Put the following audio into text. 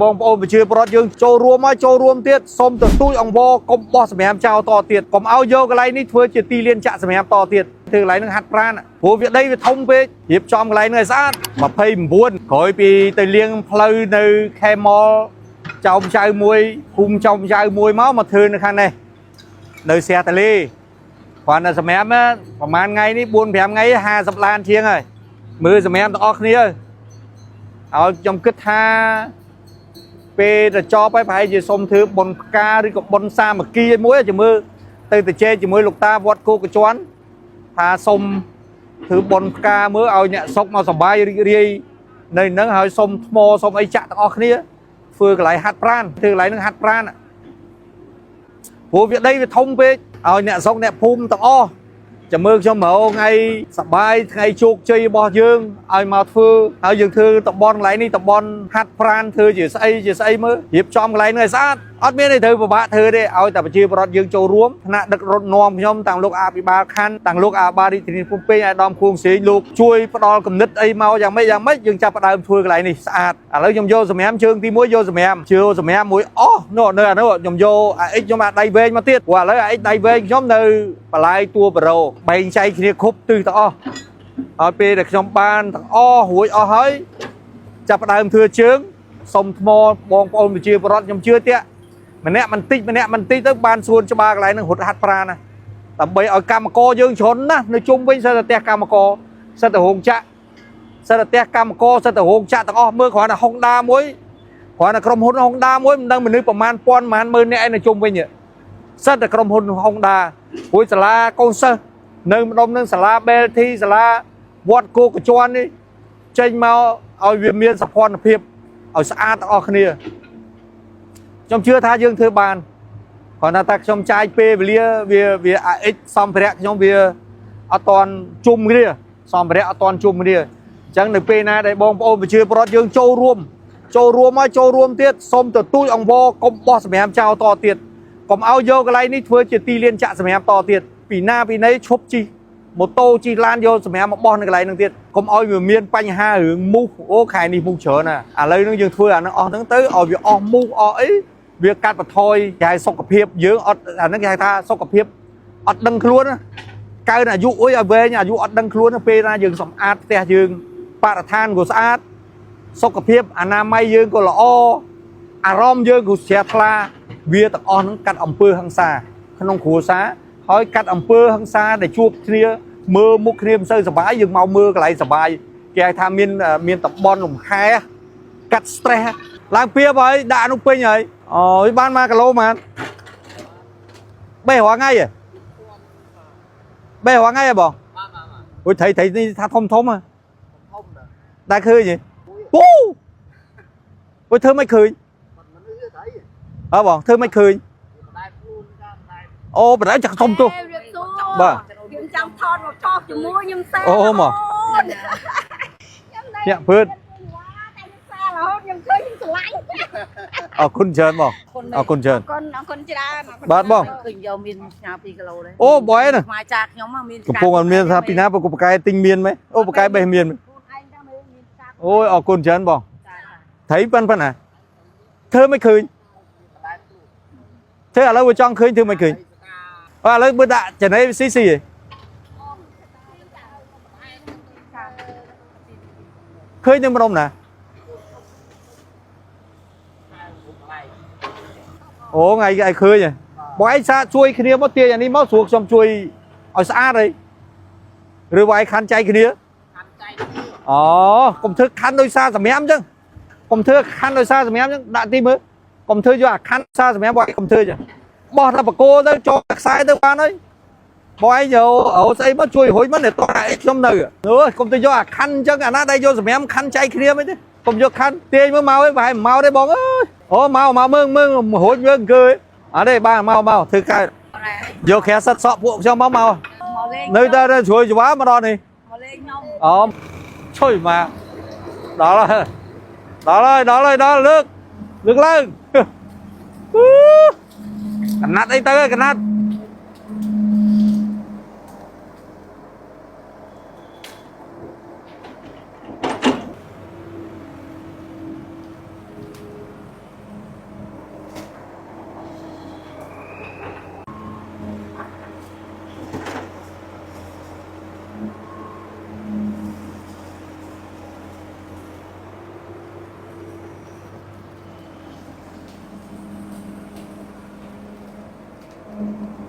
បងប្អូនប្រជាពលរដ្ឋយើងចូលរួមមកចូលរួមទៀតសូមទទូចអង្វរកុំបោះសម្រាមចោលតទៀតកុំឲ្យយកកន្លែងនេះធ្វើជាទីលានចាក់សម្រាមតទៀតធ្វើកន្លែងហ្នឹងហាត់ប្រាណព្រោះវាដីវាធំពេករៀបចំកន្លែងហ្នឹងឲ្យស្អាត29ក្រោយពីទៅលាងផ្លូវនៅខេមលចោមចៅមួយភូមិចោមចៅមួយមកមកធ្វើនៅខាងនេះនៅស្ទះតាលីគ្រាន់តែសម្រាមណាប្រហែលថ្ងៃនេះ4 5ថ្ងៃ50ឡានជាងហើយមើលសម្រាមទាំងអស់គ្នាឲ្យខ្ញុំគិតថា ពេលទៅចប់ហើយប្រហែលជាសុំធ្វើបុណ្យផ្កាឬក៏បុណ្យសាមគ្គីឯមួយឲ្យមើលទៅទៅជែកជាមួយលោកតាវត្តគោកជន់ថាសុំធ្វើបុណ្យផ្កាមើលឲ្យអ្នកស្រុកមកសប្បាយរីករាយនៅនឹងហើយសុំថ្មសុំអីចាក់ទាំងអស់គ្នាធ្វើកន្លែងហាត់ប្រានធ្វើកន្លែងហ្នឹងហាត់ប្រានព្រោះវាដីវាធំពេកឲ្យអ្នកស្រុកអ្នកភូមិទាំងអស់ចាំមើលខ្ញុំមកថ្ងៃសប្បាយថ្ងៃជោគជ័យរបស់យើងឲ្យមកធ្វើហើយយើងធ្វើតំបន់កន្លែងនេះតំបន់ហាត់ប្រានធ្វើជាស្អីជាស្អីមើលរៀបចំកន្លែងនេះឲ្យស្អាតអត់មានអីត្រូវពិបាកធ្វើទេឲ្យតែប្រជាពលរដ្ឋយើងចូលរួមថ្នាក់ដឹករត់នាំខ្ញុំតាំងលោកអភិបាលខណ្ឌតាំងលោកអភិបាលរាជធានីភ្នំពេញអាយដាមខួងស្រេងលោកជួយផ្ដល់គំនិតអីមកយ៉ាងម៉េចយ៉ាងម៉េចយើងចាប់ផ្ដើមធ្វើកន្លែងនេះស្អាតឥឡូវខ្ញុំយកសម្រាមជើងទី1យកសម្រាមជើងសម្រាមមួយអស់នោះនៅអានោះខ្ញុំយកអាអិចខ្ញុំអាដៃវែងមកទៀតព្រោះឥឡូវអាអិចដៃវែងខ្ញុំនៅបន្លាយតួប្រូបែងចែកគ្នាគ្រប់ទិសទាំងអស់ហើយពេលដែលខ្ញុំបានទាំងអស់រួចអស់ហើយចាប់ផ្ដើមធ្វើជើងសុំថ្មបងប្អូនប្រជាពលរដ្ឋខ្ញុំជឿទៀតម្នាក់មិនតិចម្នាក់មិនតិចទៅបានសួនច្បារកន្លែងហ្នឹងរត់ហាត់ប្រាណណាដើម្បីឲ្យកម្មករយើងច្រើនណាស់នៅជុំវិញសិតតែផ្ទះកម្មករសិតតែរោងចក្រសិតតែផ្ទះកម្មករសិតតែរោងចក្រទាំងអស់មើលគ្រាន់តែ Honda មួយគ្រាន់តែក្រុមហ៊ុន Honda មួយមិនដឹងមនុស្សប្រមាណពាន់ប្រមាណម៉ឺននាក់ឯនៅជុំវិញនេះសិតតែក្រុមហ៊ុន Honda រួចសាលាកូនសិស្សនៅម្ដុំនឹងសាលា Belty សាលាវត្តគោកជន់នេះចេញមកឲ្យវាមានសោភ័ណភាពឲ្យស្អាតទាំងអស់គ្នាខ្ញុំជឿថាយើងធ្វើបានគ្រាន់តែថាខ្ញុំចាយពេលវេលាវាវាអាអិចសម្ភារៈខ្ញុំវាអត់តន់ជុំគ្នាសម្ភារៈអត់តន់ជុំគ្នាអញ្ចឹងនៅពេលណាដែលបងប្អូនប្រជាពលរដ្ឋយើងចូលរួមចូលរួមមកចូលរួមទៀតសូមទទូចអង្វរកុំបោះសម្រាមចោលតទៀតកុំឲ្យយកកន្លែងនេះធ្វើជាទីលានចាក់សម្រាមតទៀតពីណាពីណីឈប់ជិះម៉ូតូជិះឡានយកសម្រាមមកបោះនៅកន្លែងហ្នឹងទៀតកុំឲ្យវាមានបញ្ហារឿងមូសអូខែនេះមូសច្រើនណាឥឡូវហ្នឹងយើងធ្វើអាហ្នឹងអស់ហ្នឹងទៅឲ្យវាអស់មូសអស់អីវាកាត់បន្ថយគេហៅសុខភាពយើងអត់អាហ្នឹងគេហៅថាសុខភាពអត់ដឹងខ្លួនណាកើនអាយុអុយឲ្យវែងអាយុអត់ដឹងខ្លួនណាពេលណាយើងសម្អាតផ្ទះយើងបរិស្ថានក៏ស្អាតសុខភាពអនាម័យយើងក៏ល្អអារម្មណ៍យើងក៏ជ្រះថ្លាវាទាំងអស់ហ្នឹងកាត់អំពើហិង្សាក្នុងគ្រួសារហើយកាត់អំពើហិង្សាដែលជួបគ្នាមើលមុខគ្នាមិនសូវសប្បាយយើងមកមើលកន្លែងសប្បាយគេហៅថាមានមានតំបន់លំហែកាត់ stress ឡើងពៀបហើយដាក់អនុពេញហើយអូយបាន1គីឡូម៉ានបេះរាល់ថ្ងៃហ៎បេះរាល់ថ្ងៃហ៎បង បាទបាទបាទ អូយត្រីត្រីនេះថាធំធំហ៎ ធំដែរ តែឃើញទេអូអូយធ្វើមិនឃើញ មិនមនុស្សទេត្រី អើបងធ្វើមិនឃើញ ដែរខ្លួនតាមដែរ អូបណ្ដៃចាក់ធំទោះ រៀបសួរ បាទ ខ្ញុំចង់ថតមកថតជាមួយខ្ញុំសែ អូមក ខ្ញុំនៅ ញាក់ពើត តែខ្ញុំសែរហូតខ្ញុំឃើញខ្ញុំស្រឡាញ់ អរគុណច្រើនបងអរគុណច្រើន អរគុណអរគុណច្រើនអរគុណ បាទបង ឃើញយកមានផ្ញើ2គីឡូដែរ អូបងឯងណា ខ្មែរចាខ្ញុំមកមាន កំពុងអត់មានថាពីណាប្រកបកែទិញមានមែនអូបកែបេះមានមែន ខ្លួនឯងតាមមានផ្សា អូយអរគុណច្រើនបង ចា ត្រីប៉ិនប៉ុណ្ណាធ្វើមិនឃើញធ្វើឥឡូវវាចង់ឃើញធ្វើមិនឃើញអើឥឡូវមើលដាក់ចំណេស៊ីស៊ីហ៎ឃើញនៅម្ដុំណាអូថ្ងៃឯងឃើញហ៎បងឯងសាកជួយគ្នាមកទាញអានេះមកស្រួលខ្ញុំជួយឲ្យស្អាតហីឬបងឯងខាន់ចៃគ្នា ខាន់ចៃគ្នា អូកុំធ្វើខាន់ដោយសារសម្រាមអញ្ចឹងកុំធ្វើខាន់ដោយសារសម្រាមអញ្ចឹងដាក់ទីមើលកុំធ្វើយកអាខាន់សារសម្រាមបងឯងកុំធ្វើអញ្ចឹងបោះតែបកគោទៅចូលខ្សែទៅបានហើយបងឯងយកអូស្អីមកជួយរុញមកនេះតោះឯងខ្ញុំនៅអើយកុំទៅយកអាខាន់អញ្ចឹងអាណាដែលយកសម្រាមខាន់ចៃគ្នាមិនទេកុំយកខាន់ទាញមើលមកឯងប្រហែលមកទេបងអើយអូមកមកមើលមើលរុញមើលអង្គើយអត់ទេបាទមកមកធ្វើកើតយកក្រាសិតសក់ពួកខ្ញុំមកមក មកលេង នៅតែជួយច្វាមកដល់នេះ មកលេងខ្ញុំ អូឈុយមកដល់ហើយដល់ហើយដល់ហើយដល់លើកលើកឡើងកណាត់អីទៅហើយកណាត់ ។